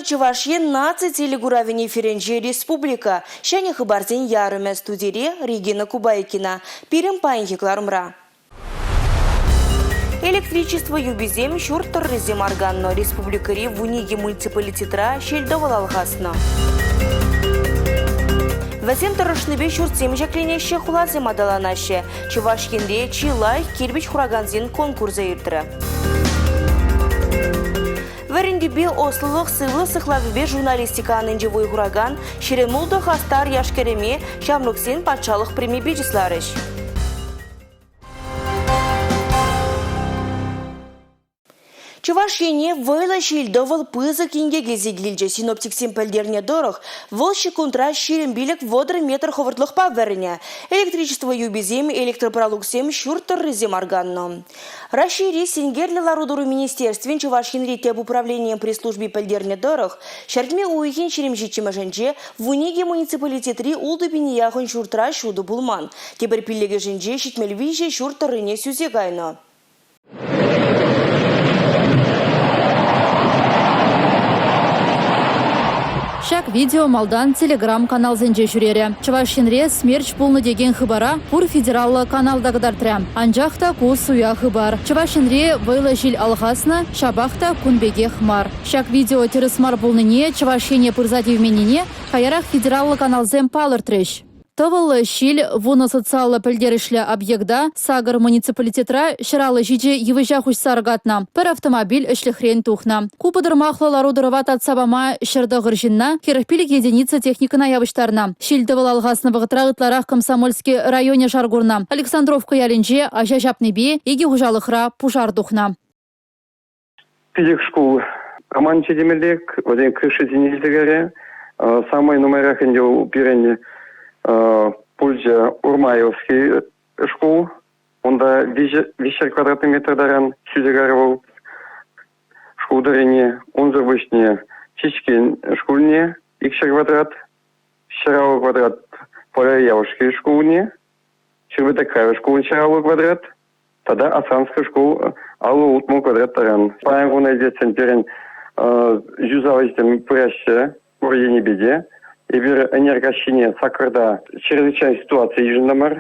Чӑваш Ен наци телекуравӗн эфирӗнче республика ҫӗнӗ хыпарсен ярӑмӗ студире Регина Кубайкина. Пирӗн паянхи кӑларӑмра. Электричество юписем ҫурт тӑррисем арканнӑ. Республикӑри 12 муниципалитетра ҫил-тӑвӑл алхаснӑ. Вӗсем тӑрӑшнипе ҫуртсем ҫӗкленеҫҫӗ, хуласем аталанаҫҫӗ. Чӑваш Енре чи лайӑх кирпӗч хуракансен конкурсӗ иртрӗ. Вӗрентӳпе ӑслӑлӑх сывлӑх сыхлавӗпе журналистика анинче вӑй хуракан 26 хастар яш-кӗрӗме ҫамрӑксен патшалӑх премипе чысларӗҫ. Чӑваш Ене вӑйлӑ ҫил-тӑвӑл пысӑк инкек илсе килчӗ. Синоптиксем пӗлтернӗ тӑрӑх, вӑл ҫеккунтра 25-30 метр хӑвӑртлӑхпа вӗрнӗ. Электричество юписем, электропралуксем, ҫурт тӑррисем арканнӑ. Раҫҫейри синкерлӗ лару-тӑру министерствин Чӑваш Енри тӗп управленийӗн пресс-служби пӗлтернӗ тӑрӑх, ҫӗртме уйӑхӗн 27-мӗшӗнче 12 муниципалитетри ултӑ пине яхӑн ҫуртра ҫутӑ пулман. Тепӗр пиллӗкӗшӗнче 73 ҫурт тӑррине сӳсе кайнӑ. Ҫак видео малтан телеграм-каналсенче ҫӳрерӗ. Чӑваш Енре смерч пулнӑ текен хыпара пур федераллӑ канал та кӑтартрӗ. Анчах та ку суя хыпар. Чӑваш Енре вӑйлӑ ҫил алхаснӑ, ҫапах та кун пекех мар. Ҫак видео тӗрӗс мар пулнине, Чӑваш Ене пырса тивменнине каярах федераллӑ каналсем палӑртрӗҫ. Тӑвӑллӑ ҫил вунӑ социаллӑ пӗлтерӗшлӗ объекта сакӑр муниципалитетра 157 йывӑҫа хуҫса аркатнӑ, пӗр автомобиль ӗҫлӗхрен тухнӑ. Ку пӑтӑрмахлӑ лару-тӑрӑва татса пама 109 ҫынна 45 единица техникӑна явӑҫтарнӑ. Ҫил-тӑвӑл алхаснӑ вӑхӑтра ытларах Комсомольски районӗ шар курнӑ. Александровка ялӗнче аҫа ҫапнипе икӗ хуҫалӑхра пушар тухнӑ. Пилӗк шкул команди темелле, вӗсен крышисене илсе кайрӗ. Самый нумайрах ӗнтӗ пирӗн пулчӗ Урмаевский шкул. Унта 300 квадратный метр таран сӳсе кайрӗ вӑл шкул тӑррине. Унсӑр пуҫне Чечкен шкулне 200 квадрат, 150 квадрат Поля шкулне, Ҫырбетакаева шкулӗн 150 квадрат, тата Асанская шкул 50 квадрат таран. Паян куна илсессӗн пирӗн юсав ӗҫсем пыраҫҫӗ пур енӗпе те. Эпир ӗнер каҫхине саккӑрта чрезвычайная ситуаци йышӑнтӑмӑр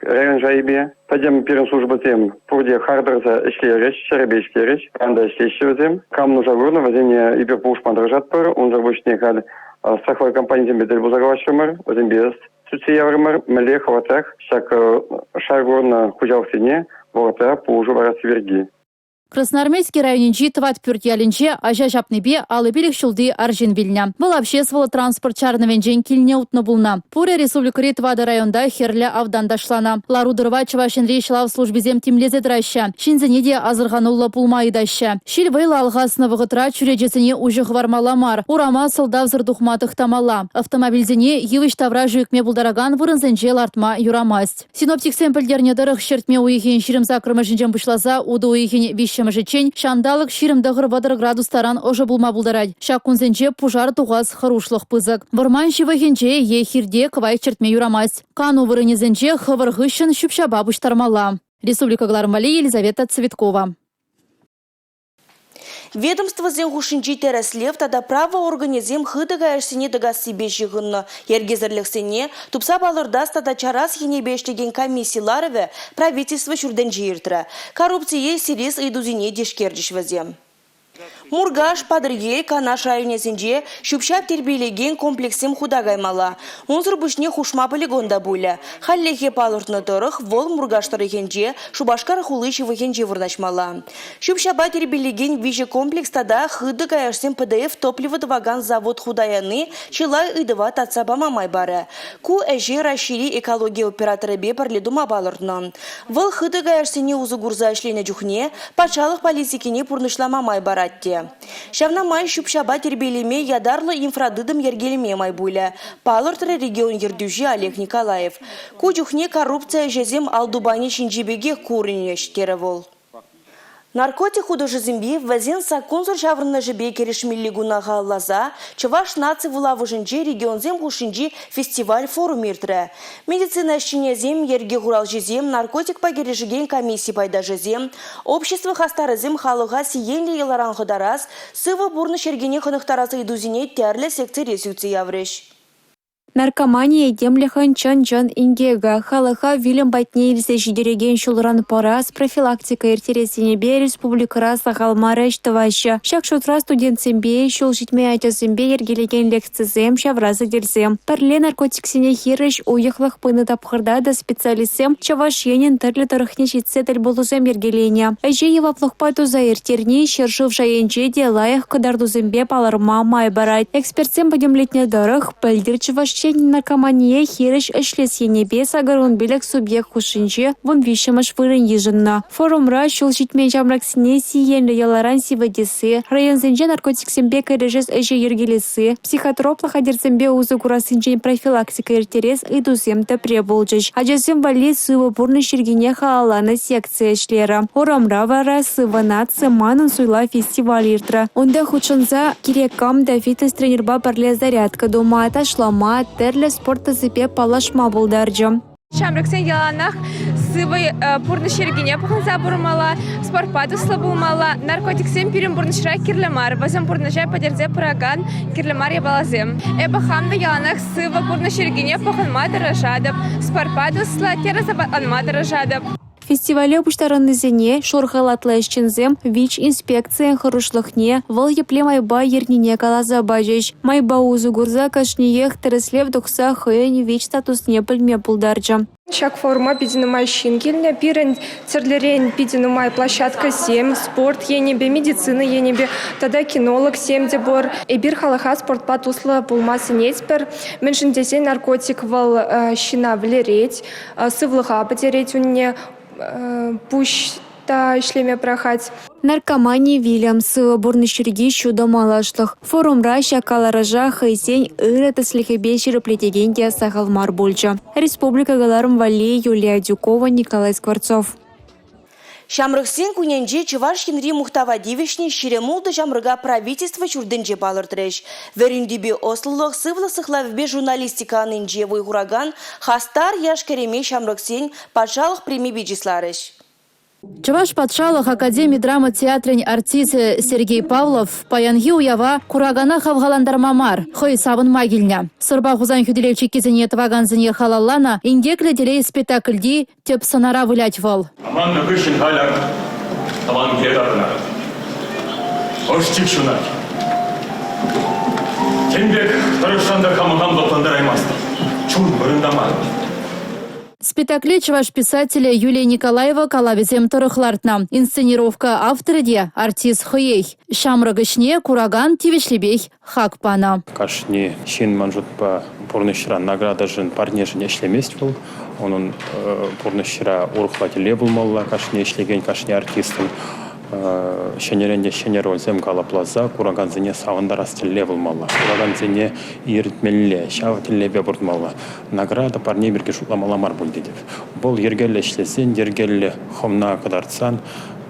район шайӗпе. Пӗтӗм пирӗн службӑсем пурте хар тӑрса ӗҫлерӗҫ, ҫӗрӗпе ӗҫлерӗҫ. Паян та ӗҫлеҫҫӗ вӗсем. Кам нуша курнӑ, вӗсене эпир пулӑшма тӑрӑшатпӑр. Унсӑр пуҫне халь страховой компанисемпе тӗл пулса калаҫрӑмӑр. Вӗсемпе сӳтсе яврӑмӑр, мӗнле хӑвӑртрах ҫак шар курнӑ хуҫалӑхсене вӑхӑтра пулӑшу парасси пирки. Красноармейски районӗнчи Тӑватпӳрт ялӗнче аҫа ҫапнипе 55 ҫулти арҫын вилнӗ. Вӑл обществӑллӑ транспорт чарӑнӑвӗнчен килне утнӑ пулнӑ. Пурӗ республикӑри тӑватӑ районта хӗрлӗ автан ташланӑ. Лару-тӑрӑва Чӑваш Енри ҫӑлав службисем тимлесе тӑраҫҫӗ. Ҫынсене те асӑрхануллӑ пулма ыйтаҫҫӗ. Ҫил вӑйлӑ алхаснӑ вӑхӑтра чӳречесене уҫӑ хӑвармалла мар, урама сӑлтавсӑр тухма тӑхтамалла. Автомобильсене йывӑҫ таврашӗ ӳкме пултаракан вырӑнсенче лартма юрамасть. Синоптиксем пӗлтернӗ тӑрӑх, ҫӗртме уйӑхӗн 28-мӗшӗнчен пуҫласа утӑ уйӑхӗн виҫҫӗмӗшӗччен ҫанталӑк 29-30 градус таран ӑшӑ пулма пултарать. Ҫак кунсенче пушар тухас хӑрушлӑх пысӑк. Вӑрман ҫывӑхӗнче е хирте кӑвайт чӗртме юрамасть. Кану вырӑнӗсенче хӑвӑр хыҫҫӑн ҫӳп-ҫапа пуҫтармалла. Республика кӑларӑм валли Елизавета Цветкова. Ведомствӑсен хушшинчи тӗрӗслев тата право органӗсем хытӑ каяшсене тӑкассипе ҫыхӑннӑ йӗркесӗрлӗхсене тупса палӑртас тата чарас енӗпе ӗҫлекен комисси ларӑвӗ правительство ҫуртӗнче иртрӗ. Коррупцие сирес ыйтусене тишкерчӗҫ вӗсем. Муркаш, Патӑрьел, Канаш районӗсенче ҫӳп-ҫап тирпейлекен комплекссем хута каймалла. Унсӑр пуҫне хушма полигон та пулӗ. Хальлӗхе палӑртнӑ тӑрӑх, вӑл Муркаш тӑрӑхӗнче, Шупашкар хули ҫывӑхӗнче вырнаҫмалла. Ҫӳп-ҫапа тирпейлекен виҫӗ комплекс тата хытӑ каяшсем ПДФ топливо тӑвакан завод хута яни чылай ыйтӑва татса пама май парӗ. Ку ӗҫе Раҫҫейри экологи операторӗпе пӗрле тума палӑртнӑ. Вӑл хытӑ каяшсене усӑ курса ӗҫленӗ чухне патшалӑх политикине пурнӑҫлама май парать те. Ҫавна май ҫӳп-ҫапа тирпейлеме ятарлӑ инфратытӑм йӗркелеме май пулӗ, палӑртрӗ регион ертӳҫи Олег Николаев. Ку чухне коррупци ӗҫӗсем ал тупанӗ ҫинчи пекех курӑнӗҫ, терӗ вӑл. Наркотик хутӑшӗсемпе вӗсен саккунсӑр ҫаврӑнӑшӗпе кӗрешмелли куна халалласа Чӑваш наци вулавӑшӗнче регионсем хушшинчи фестиваль-форум иртрӗ. Медицина ӗҫченӗсем, йӗрке хуралҫисем, наркотикпа кӗрешекен комисси пайташӗсем, общество хастарӗсем халӑха сиенлӗ йӑларан хӑтарас, сывӑ пурнӑҫ йӗркине хӑнӑхтарас ыйтусене тӗрлӗ секцире сӳтсе яврӗҫ. Наркомани этемлӗхӗн чӑн-чӑн инкекӗ, халӑха вилӗм патне илсе ҫитерекен ҫулран пӑрас, профилактика ирттерес енӗпе республикӑра сахал мар ӗҫ тӑваҫҫӗ. Ҫак шутра студентсемпе, ҫул ҫитмен ачасемпе йӗркелекен лекцисем, ҫавра сӗтелсем. Пӗрле наркотиксене хирӗҫ уйӑхлӑх пынӑ тапхӑрта та специалистсем Чӑваш Енӗн тӗрлӗ тӑрӑхне ҫитсе тӗл пулусем йӗркеленӗ. Ӗҫе яваплӑхпа туса ирттерни ҫӗршыв шайӗнче те лайӑх кӑтартусемпе палӑрма май парать. Экспертсем пӗтӗмлетнӗ тӑрӑх, пӗлтӗр Чӑваш Ен наркомание хирӗҫ ӗҫлес енӗпе 85 субъект хушшинче 13-мӗш вырӑн йышӑннӑ. Форумра ҫул ҫитмен ҫамрӑксене сиенлӗ йӑларан сивӗтесси, районсенче наркотиксемпе кӗрешес ӗҫе йӗркелесси, психотроплӑ хатӗрсемпе усӑ курассинчен профилактика ирттерес ыйтусем тӗпре пулчӗҫ. Ачасем валли сывӑ пурнӑҫ йӗркине халалланӑ секци ӗҫлерӗ. Урамра вара «Сывӑ наци – манӑн суйлав» фестиваль иртрӗ. Унта хутшӑнса кирек кам та фитнес-тренерпа пӗрле зарядка тума, ташлама, тӗрлӗ спорт тӗсӗпе паллашма пултарчӗ. Ҫамрӑксен яланах сывӑ пурнӑҫ йӗркине пӑхӑнса пурӑнмалла, спортпа туслӑ пулмалла. Наркотиксем пирӗн пурнӑҫра кирлӗ мар, вӗсем пурнӑҫа пӗтерсе пыракан кирлӗ мар япаласем. Эпӗ хам та яланах сывӑ пурнӑҫ йӗркине пӑхӑнма тӑрӑшатӑп, спортпа туслӑ, тӗрӗс апатланма тӑрӑшатӑп. Фестивале пуҫтарӑннисене шур халатлӑ ӗҫченсем ВИЧ-инспекцийӗн хӑрушлӑхне, вӑл епле майпа ернине каласа пачӗҫ. Майпа усӑ курса кашниех тӗрӗслев тухса хӑйӗн ВИЧ-статусне пӗлме пултарчӗ. Ҫак форума питӗ нумай ҫын килнӗ. Пирӗн тӗрлӗрен питӗ нумай площадкӑсем, спорт енӗпе, медицина енӗпе тата кинологсем те пур. Эпир халӑха спортпа туслӑ пулма сӗнетпӗр, мӗншӗн тесен наркотик вӑл ҫынна вӗлерет, сывлӑха пӗтерет унне, пуҫ та ӗҫлеме пӑрахать. Наркомани вилӗм, сывӑ пурнӑҫ йӗрки ҫутӑ малашлӑх. Форумра ҫак каларӑша хӑйсен ырӑ тӗслӗхӗпе ҫирӗплетекен те сахал мар пулчӗ. Республика кӑларӑм валли Юлия Адюкова, Николай Скворцов. Ҫамрӑксен кунӗнче Чӑваш Енри мухтава тивӗҫнӗ 26 ҫамрӑка правительство ҫуртӗнче палӑртрӗҫ. Вӗрентӳпе ӑслӑлӑх, сывлӑх сыхлавӗпе журналистика анинче вӑй хуракан хастар яш-кӗрӗме ҫамрӑксен патшалӑх премипе чысларӗҫ. Чӑваш патшалӑх академи драма театрӗн артисчӗ Сергей Павлов паянхи уява куракана хавхалантарма мар, хӑй савӑнма килнӗ. Сӑрпа Хусан хӳтӗлев чиккисене тӑвакансене халалланӑ «Инкеклӗ телей» спектакльти тӗп сӑнара вылять вӑл. Аманнӑ хыҫҫӑн халь тӑван киле таврӑнать. Ӑш-чик ҫунать. Тем пек тӑрӑшсан та хама хам лӑплантараймастӑп. Чун вырӑнта мар. Спектакле чӑваш писателӗ Юлия Николаева калавӗсем тӑрӑх лартнӑ. Инсценировка авторӗ те артист хӑех. Ҫамрӑк ӗҫне куракан тивӗҫлипех хак панӑ. Кашни ҫын ман шутпа пурнӑҫра наградӑшӑн, парнешӗн ӗҫлемест вӑл. Унӑн пурнӑҫра урӑхла тӗллев пулмалла. Кашни ӗҫлекен, кашни артистӑн ҫӗнӗрен те ҫӗнӗ рольсем калӑпласа куракансене савӑнтарас тӗллев пулмалла. Куракансене илӗртмелле, ҫав тӗллевпе пурӑнмалла. Награда, парне пирки шутламалла мар пуль тетӗп. Вӑл йӗркеллӗ ӗҫлесен, йӗркеллӗ хӑвна кӑтартсан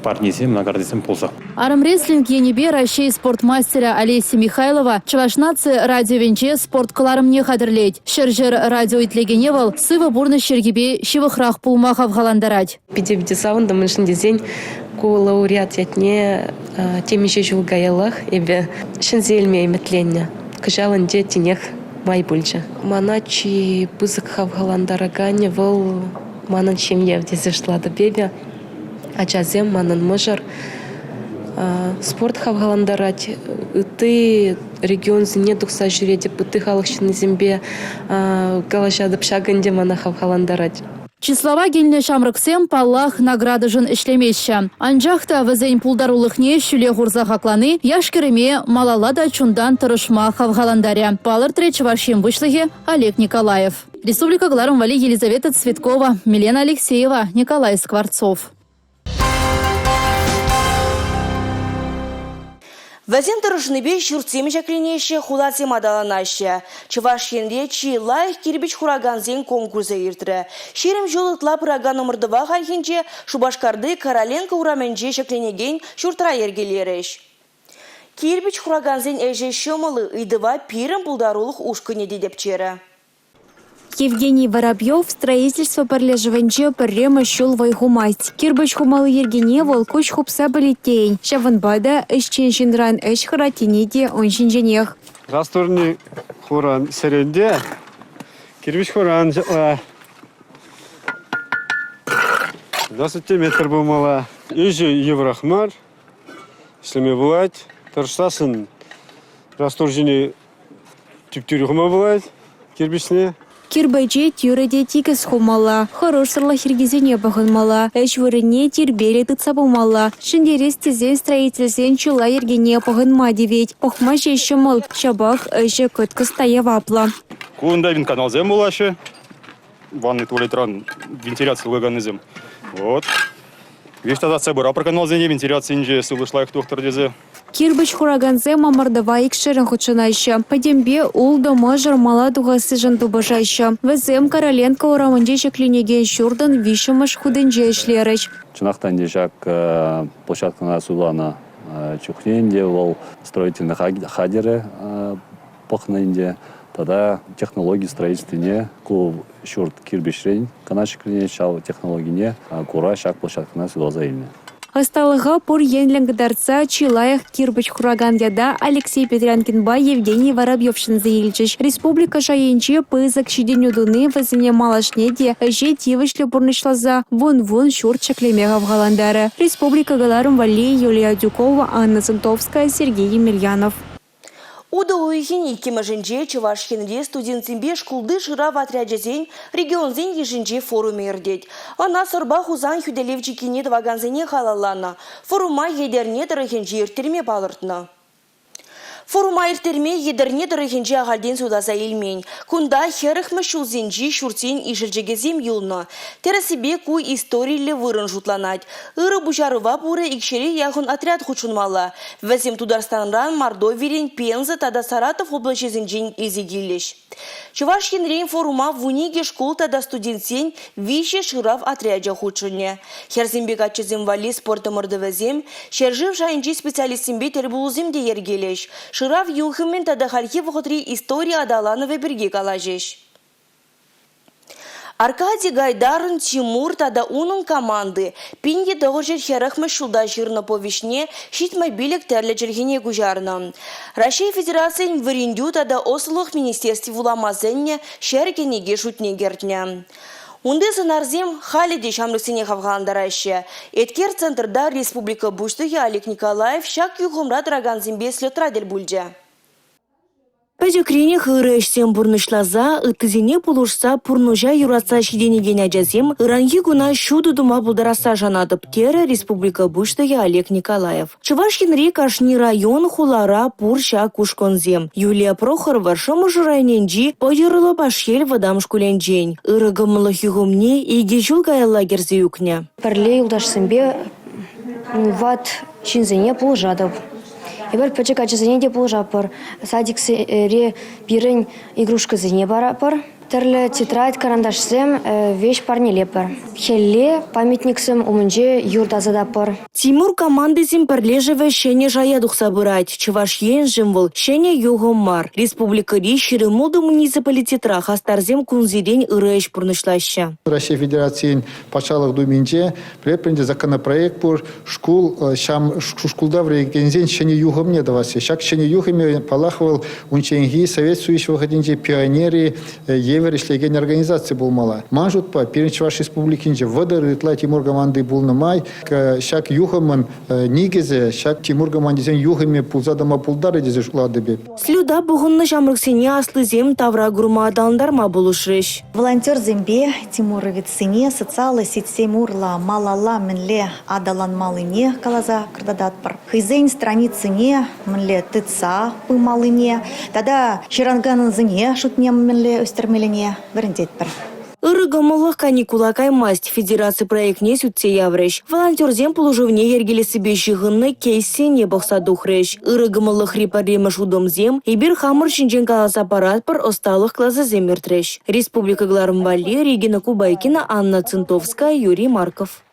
парнисем, наградисем пулсах. Армрестлинг енӗпе Раҫҫей спорт мастерӗ Олеся Михайлова Чӑваш наци радиовӗнче спорт кӑларӑмне хатӗрлет. Ҫӗр-ҫӗр радио итлекене вӑл сывӑ пурнӑҫ йӗркипе ҫывӑхрах пулма хавхалантарать. Питӗ-питӗ савӑнтӑм, мӗншӗн тесен ку лауреат ятне темиҫе ҫул каяллах эпӗ ҫӗнсе илме ӗмӗтленнӗ. Кӑҫал ӗнтӗ тинех май пулчӗ. Мана чи пысӑк хавхалантараканӗ вӑл манӑн ҫемье тесе шутлатӑп эпӗ. Ачасем, манӑн мӑшӑр. Спорт хавхалантарать. Ытти регионсене тухса ҫӳретӗп, ытти халӑх ҫыннисемпе калаҫатӑп. Ҫакӑ ӗнтӗ мана хавхалантарать. Чыслава килнӗ ҫамрӑксем, паллах, наградӑшӑн ӗҫлемеҫҫӗ. Анчах та вӗсен пултарулӑхне ҫӳле хурса хаклани яш-кӗрӗме малалла та чунтан тӑрӑшма хавхалантарӗ, палӑртрӗ Чӑваш Ен Пуҫлӑхӗ Олег Николаев. Республика кӑларӑм валли Елизавета Цветкова, Милена Алексеева, Николай Скворцов. Вӗсем тӑрӑшнипе ҫуртсем ҫӗкленеҫҫӗ, хуласем аталанаҫҫӗ. Чӑваш Енре чи лайӑх кирпӗч хуракансен конкурсӗ иртрӗ. 20 ҫул ытла пыракан ӑмӑртӑва хальхинче Шупашкарти Короленко урамӗнче ҫӗкленекен ҫуртра йӗркелерӗҫ. Кирпӗч хуракансен ӗҫӗ ҫӑмӑл ыйтӑва пирӗн пултарулӑх ушкӑнӗ те тӗпчерӗ. Евгений Воробьев строительство пӗрлешӗвӗнче пӗрремӗш ҫул вӑй хумасть. Кирпӗч хумалли йӗркене вӑл куҫ хупса пӗлет тейӗн. Ҫавӑнпа та ӗҫчен ҫынран ӗҫ хӑрать тени те ун ҫинченех. Растворный хуран сӗренте, кирпӗч хуран ҫапла. Сантиметр пулмалла. Ӗҫӗ йывӑрах мар, ӗҫлеме пулать. Тӑрӑшсассӑн раствор ҫине Тӳп-тӳрӗ хума пулать кирпӗчне. Кирпӗче тӳрӗ те тикӗс хумалла, хӑрушсӑрлӑх йӗркисене пӑхӑнмалла, ӗҫ вырӑнне тирпейлӗ тытса пымалла. Ҫӗнтерес тесен строительсен чылай йӗркене пӑхӑнма тивет. Пӑхма ҫеҫ ҫӑмӑл, ҫапах ӗҫӗ кӑткӑс та яваплӑ. Кунта вентканалсем пулаҫҫӗ. Ваннӑй туалетран вентиляци тӑваканнисем. Вот. Веҫ тасатса пыратпӑр каналсене, вентиляцинче сывлӑш лайӑх тухтӑр тесе. Кирпӗч хуракансем ӑмӑртӑва икшерӗн хутшӑнаҫҫӗ. Пӗтӗмпе ултӑ мӑшӑр мала тухассишӗн тупӑшаҫҫӗ. Вӗсем Короленко урамӗнче ҫӗкленекен ҫуртӑн виҫҫӗмӗш хутӗнче ӗҫлерӗҫ. Чӑнах та ӗнтӗ ҫак площадкӑна суйланӑ чухне ӗнтӗ вӑл строительнӑй хатӗрӗ пӑхнӑ ӗнтӗ тата технологи строительствине ку ҫурт кирпӗчрен кӑна ҫӗкленет ҫав технологине кура ҫак площадкӑна суйласа илнӗ. Ӑсталӑха пур енлӗн кӑтартса чи лайӑх кирпӗч хуракан ята Алексей Петрянкинпа Евгений Воробьев ҫӗнсе илчӗҫ. Республика шайӗнче пысӑк ҫитӗнӳ туни вӗсене малашне те ӗҫе тивӗҫлӗ пурнӑҫласа вун-вун ҫурт ҫӗклеме хавхалантарӗ. Республика кӑларӑм валли Юлия Адюкова, Анна Сантовская, Сергей Емельянов. Утӑ уйӑхӗн иккӗмӗшӗнче Чӑваш Енре студентсемпе шкулти шырав отрячӗсен регионсен йышӗнчи форумӗ иртет. Ӑна Сӑрпа Хусан хӳтӗлев чиккине тӑвакансене халалланӑ. Форума Етӗрне тӑрӑхӗнче ирттерме палӑртнӑ. Форума ирттерме Етӗрне тӑрӑхӗнче ахальтен суйласа илмен. Кунта хӗрӗхмӗш ҫулсенчи ҫуртсен ишӗлчӗкӗсем юлнӑ. Тӗрӗссипе ку историллӗ вырӑн шутланать. Ырӑ пуҫарӑва пурӗ икҫӗре яхӑн отряд хутшӑнмалла. Вӗсем Тутарстанран, Мордовирен, Пенза тата Саратов облаҫӗсенчен илсе килӗҫ. Чӑваш Енрен форума 12 шкул тата студентсен виҫӗ шырав отрячӗ хутшӑннӑ. Хӗрсемпе каччӑсем валли спорт ӑмӑртӑвӗсем, ҫӗршыв шайӗнчи специалистсемпе тӗлпулусем те йӗркелӗҫ. Шырав юхӑмӗн тата хальхи вӑхӑтри истори аталанӑвӗ пирки калаҫӗҫ. Аркадий Гайдарӑн «Тимур тата унӑн команди» 1940-мӗш ҫулта ҫырнӑ повеҫне 75 тӗрлӗ чӗлхене куҫарнӑ. Раҫҫей Федерацийӗн Вӗрентӳ тата ӑслӑлӑх министерстви вулама сӗннӗ ҫӗр кӗнеке шутне кӗртнӗ. Унти сӑнарсем халӗ те ҫамрӑксене хавхалантараҫҫӗ. Эткер центрта республика Пуҫлӑхӗ Олег Николаев ҫак юхӑмра тӑракансемпе слетра тӗл пулчӗ. Пӗчӗкренех ырӑ ӗҫсем пурнӑҫласа, ыттисене пулӑшса пурнӑҫа юратса ҫитӗнекен ачасем ыранхи куна ҫутӑ тума пултарасса шанатӑп, терӗ республика Пуҫлӑхӗ Олег Николаев. Чӑваш Енри кашни район, хулара пур ҫак ушкӑнсем. Юлия Прохорова Шӑмӑршӑ районӗнчи Пӑчӑрлӑ Пашьел вӑтам шкулӗнчен. Ырӑ кӑмӑллӑх юхӑмне икӗ ҫул каялла кӗрсе ӳкнӗ. Пӗрле юлташсемпе ват ҫынсене пулӑшатӑп. Эпир пӗчӗк ачасене те пулӑшатпӑр. Садиксере пирӗн игрушкӑсене паратпӑр. Тӗрлӗ тетрадь, карандашсем веҫ парнелетпӗр. Хӗлле памятниксем умӗнче юр тасататпӑр. Тимур командисен пӗрлешӗвӗ ҫӗнӗ шая тухса пырать. Чӑваш Еншӗн вӑл ҫӗнӗ юхӑм мар. Республикӑри 26 муниципалитетра хастарсем кунсерен ырӑ ӗҫ пурнӑҫлаҫҫӗ. Раҫҫей Федерацийӗн Патшалӑх Думинче пӗлетпӗр ӗнтӗ законопроект пур, шкул шкулта вӗренекенсен ҫӗнӗ юхӑмне тӑваҫҫӗ. Ҫак ҫӗнӗ юхӑмӗ, паллах, вӑл унчченхи Совет Союзӗ вӑхӑтӗнче пионери евӗр ӗҫлекен организаци пулмалла. Ман шутпа, пирӗн Чӑваш Республикинче 30 ытла Тимур команди пулнӑ май ҫак юхӑмӑн никӗсӗ ҫак Тимур командисен юхӑмӗ пулса тӑма пултарӗ тесе шутлатӑп эп. Слета пухӑннӑ ҫамрӑксене аслисем тавра курма аталантарма пулӑшрӗҫ. Волонтерсемпе тимуровецсене социаллӑ сетьсем урлӑ малалла мӗнле аталанмаллине каласа кӑтартатпӑр. Хӑйсен страницине мӗнле тытса пымаллине тата ҫыракансене шутне мӗнле ӳстермеллине вӗрентетпӗр. Ырӑ кӑмӑллӑх каникула каймасть федераци проектне сӳтсе яврӗҫ. Волонтерсен пулӑшӑвне йӗркелессипе ҫыхӑннӑ кейссене пӑхса тухрӗҫ. Ырӑ кӑмӑллӑхри пӗрремӗш утӑмсем, эпир хамӑр ҫинчен каласа паратпӑр ӑсталӑх класӗсем иртрӗҫ. Республика кӑларӑм валли Регина Кубайкина, Анна Цинтовская, Юрий Марков.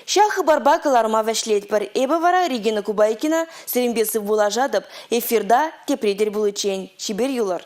Ҫак хыпарпа кӑларӑма вӗҫлетпӗр. Эпӗ вара Регина Кубайкина сирӗнпе сывпуллашатӑп. Эфирта тепре тӗл пуличчен. Чипер юлӑр.